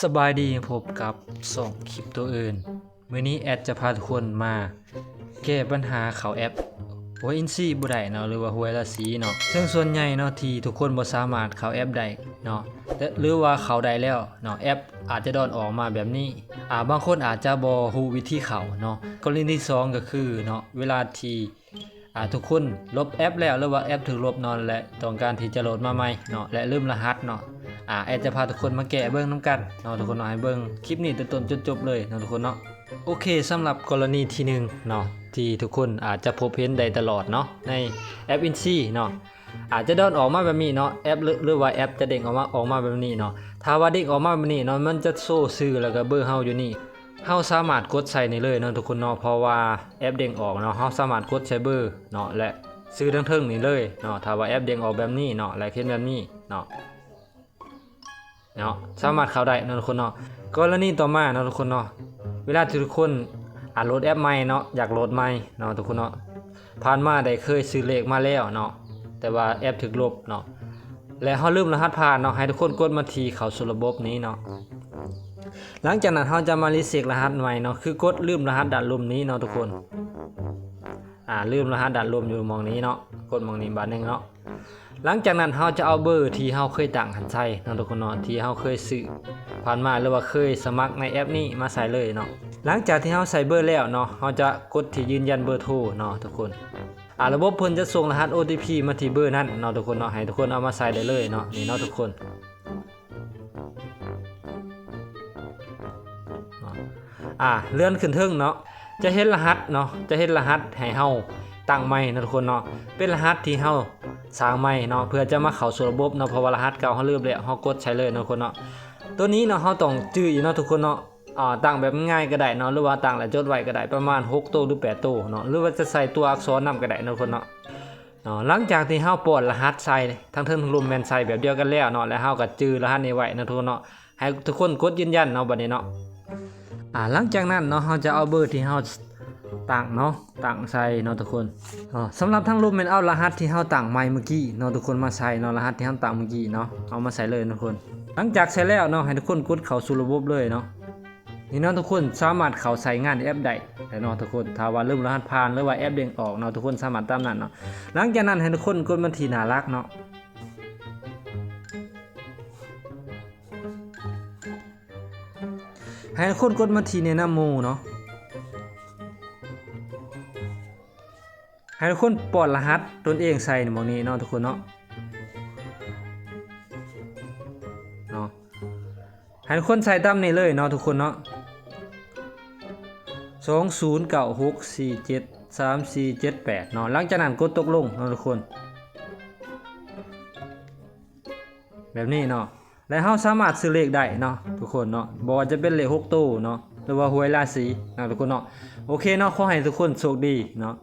ສະບາຍດີ ພົບກັບຊ່ອງຄລິບໂຕອື່ນ. ມື້ນີ້ແອັດຈະພາທຸກຄົນມາແກ້ບັນຫາເຂົ້າແອັບຫວຍອິນຊີບໍ່ໄດ້ເນາະ ຫຼືວ່າຫວຍລາສີເນາະ. ເຊິ່ງສ່ວນໃຫຍ່ເນາະ ທີ່ທຸກຄົນບໍ່ສາມາດເຂົ້າແອັບໄດ້ເນາະ ແລະ ຫຼືວ່າເຂົ້າໄດ້ແລ້ວເນາະ ແອັບອາດຈະດອນອອກມາແບບນີ້. ອາ ບາງຄົນອາດຈະບໍ່ຮູ້ວິທີເຂົ້າເນາະ. ກໍລະນີທີສອງກໍຄືເນາະ ເວລາທີ່ ອາ ທຸກຄົນລົບແອັບແລ້ວ ຫຼືວ່າແອັບຖືກລົບເນາະ ແລະ ຕ້ອງການທີ່ຈະໂຫຼດມາໃໝ່ເນາະ ແລະ ລືມລະຫັດເນາະ. ອາ ແອັດຈະພາທຸກຄົນມາແກ້ເບິ່ງນຳກັນເນາະ ທຸກຄົນເນາະ. ໃຫ້ເບິ່ງຄລິບນີ້ແຕ່ຕົ້ນຈົນຈົບເລີຍເນາະ ທຸກຄົນເນາະ. ໂອເຄ ສຳລັບກໍລະນີທີໜຶ່ງເນາະ ທີ່ທຸກຄົນອາດຈະພົບເຫັນໄດ້ຕະຫຼອດເນາະ ໃນແອັບອິນຊີເນາະ ອາດຈະດອນອອກມາແບບນີ້ເນາະ ແອັບ ຫຼືວ່າແອັບຈະເດ້ງອອກມາ ອອກມາແບບນີ້ເນາະ. ຖ້າວ່າເດ້ງອອກມາແບບນີ້ເນາະ ມັນຈະໂຊຊື່ ແລ້ວກໍເບີເຮົາຢູ່ນີ້ ເຮົາສາມາດກົດໃສ່ນີ້ເລີຍເນາະ ທຸກຄົນເນາະ ເພາະວ່າແອັບເດ້ງອອກເນາະ. ເຮົາສາມາດກົດໃສ່ເບີເນາະ ແລະ ຊື່ທາງເທິງນີ້ເລີຍເນາະ. ຖ້າວ່າແອັບເດ້ງອອກແບບນີ້ເນາະ ແລະ ເຫັນແບບນີ້ເນາະ ເນາະ ສາມາດເຂົ້າໄດ້ເນາະ ທຸກຄົນເນາະ. ກໍລະນີຕໍ່ມາເນາະ ທຸກຄົນເນາະ ເວລາທີ່ທຸກຄົນ ອາ ໂຫຼດແອັບໃໝ່ເນາະ ຢາກໂຫຼດໃໝ່ເນາະ ທຸກຄົນເນາະ. ຜ່ານມາໄດ້ເຄີຍຊື້ເລກມາແລ້ວເນາະ ແຕ່ວ່າແອັບຖືກລົບເນາະ ແລະ ເຮົາລືມລະຫັດຜ່ານເນາະ. ໃຫ້ທຸກຄົນກົດມາທີ່ເຂົ້າສູ່ລະບົບນີ້ເນາະ. ຫຼັງຈາກນັ້ນເຮົາຈະມາຣີເຊັດລະຫັດໃໝ່ເນາະ ຄືກົດລືມລະຫັດດ້ານລຸ່ມນີ້ເນາະ ທຸກຄົນ. ອາ ລືມລະຫັດດ້ານລຸ່ມຢູ່ໝ່ອງນີ້ເນາະ ກົດໝ່ອງນີ້ບາດໜຶ່ງເນາະ. ຫຼັງຈາກນັ້ນເຮົາຈະເອົາເບີທີ່ເຮົາເຄີຍຕັ້ງຫັ້ນໃສ່ເນາະ ທຸກຄົນເນາະ ທີ່ເຮົາເຄີຍຊື້ຜ່ານມາ ຫຼືວ່າເຄີຍສະໝັກໃນແອັບນີ້ມາໃສ່ເລີຍເນາະ. ຫຼັງຈາກທີ່ເຮົາໃສ່ເບີແລ້ວເນາະ ເຮົາຈະກົດທີ່ຢືນຢັນເບີໂທເນາະ ທຸກຄົນ. ອາ ລະບົບເພິ່ນຈະສົ່ງລະຫັດໂອທີພີມາທີ່ເບີນັ້ນເນາະ ທຸກຄົນເນາະ. ໃຫ້ທຸກຄົນເອົາມາໃສ່ໄດ້ເລີຍເນາະ ນີ້ເນາະ ທຸກຄົນ. ອາ ເລື່ອນຂຶ້ນເທິງເນາະ ຈະເຫັນລະຫັດເນາະ ຈະເຫັນລະຫັດໃຫ້ເຮົາຕັ້ງໃໝ່ເນາະ ທຸກຄົນເນາະ. ເປັນລະຫັດທີ່ເຮົາສ້າງໃໝ່ເນາະ ເພື່ອຈະມາເຂົ້າສູ່ລະບົບເນາະ ເພາະວ່າລະຫັດເກົ່າເຮົາລືມແລ້ວ ເຮົາກົດໃສ່ເລີຍເນາະ ທຸກຄົນເນາະ. ໂຕນີ້ເນາະ ເຮົາຕ້ອງຈື່ອີກເນາະ ທຸກຄົນເນາະ. ອາ ຕັ້ງແບບງ່າຍໆກໍໄດ້ເນາະ ຫຼືວ່າຕັ້ງແລ້ວຈົດໄວ້ກໍໄດ້ ປະມານຫົກໂຕ ຫຼື ແປດໂຕເນາະ ຫຼືວ່າຈະໃສ່ຕົວອັກສອນນຳກໍໄດ້ເນາະ ທຸກຄົນເນາະ. ເນາະ ຫຼັງຈາກທີ່ເຮົາປ້ອນລະຫັດໃສ່ ທັງເທິງທັງລຸ່ມແມ່ນໃສ່ແບບດຽວກັນແລ້ວເນາະ ແລະ ເຮົາກໍຈື່ລະຫັດນີ້ໄວ້ເນາະ ທຸກຄົນເນາະ. ໃຫ້ທຸກຄົນກົດຢືນຢັນເນາະ ບັດນີ້ເນາະ. ອາ ຫຼັງຈາກນັ້ນເນາະ ເຮົາຈະເອົາເບີທີ່ເຮົາຕັ້ງເນາະ ຕັ້ງໃສ່ເນາະ ທຸກຄົນເນາະ. ສຳລັບທາງລຸ່ມແມ່ນເອົາລະຫັດທີ່ເຮົາຕັ້ງໃໝ່ມື້ກີ້ເນາະ ທຸກຄົນ ມາໃສ່ເນາະ ລະຫັດທີ່ເຮົາຕັ້ງມື້ກີ້ເນາະ ເອົາມາໃສ່ເລີຍເນາະ ທຸກຄົນ. ຫຼັງຈາກໃສ່ແລ້ວເນາະ ໃຫ້ທຸກຄົນກົດເຂົ້າສູ່ລະບົບເລີຍເນາະ. ນີ້ເນາະ ທຸກຄົນ ສາມາດເຂົ້າໃຊ້ງານແອັບໄດ້ແລ້ວເນາະ ທຸກຄົນ. ຖ້າວ່າລືມລະຫັດຜ່ານ ຫຼືວ່າແອັບເດ້ງອອກເນາະ ທຸກຄົນສາມາດຕາມນັ້ນເນາະ. ຫຼັງຈາກນັ້ນໃຫ້ທຸກຄົນກົດມາທີ່ໜ້າຫຼັກເນາະ ໃຫ້ທຸກຄົນກົດມາທີ່ແນະນຳໝູ່ເນາະ ໃຫ້ທຸກຄົນປ້ອນລະຫັດຕົນເອງໃສ່ໝ່ອງນີ້ເນາະ ທຸກຄົນເນາະ ເນາະ. ໃຫ້ທຸກຄົນໃສ່ຕາມນີ້ເລີຍເນາະ ທຸກຄົນເນາະ ສອງສູນເກົ້າຫົກສີ່ເຈັດສາມສີ່ເຈັດແປດເນາະ. ຫຼັງຈາກນັ້ນກົດຕົກລົງເນາະ ທຸກຄົນ ແບບນີ້ເນາະ. ແລະ ເຮົາສາມາດຊື້ເລກໄດ້ເນາະ ທຸກຄົນເນາະ ບໍ່ວ່າຈະເປັນເລກຫົກໂຕເນາະ ຫຼືວ່າຫວຍລາສີເນາະ ທຸກຄົນເນາະ. ໂອເຄເນາະ ຂໍໃຫ້ທຸກຄົນໂຊກດີເນາະ.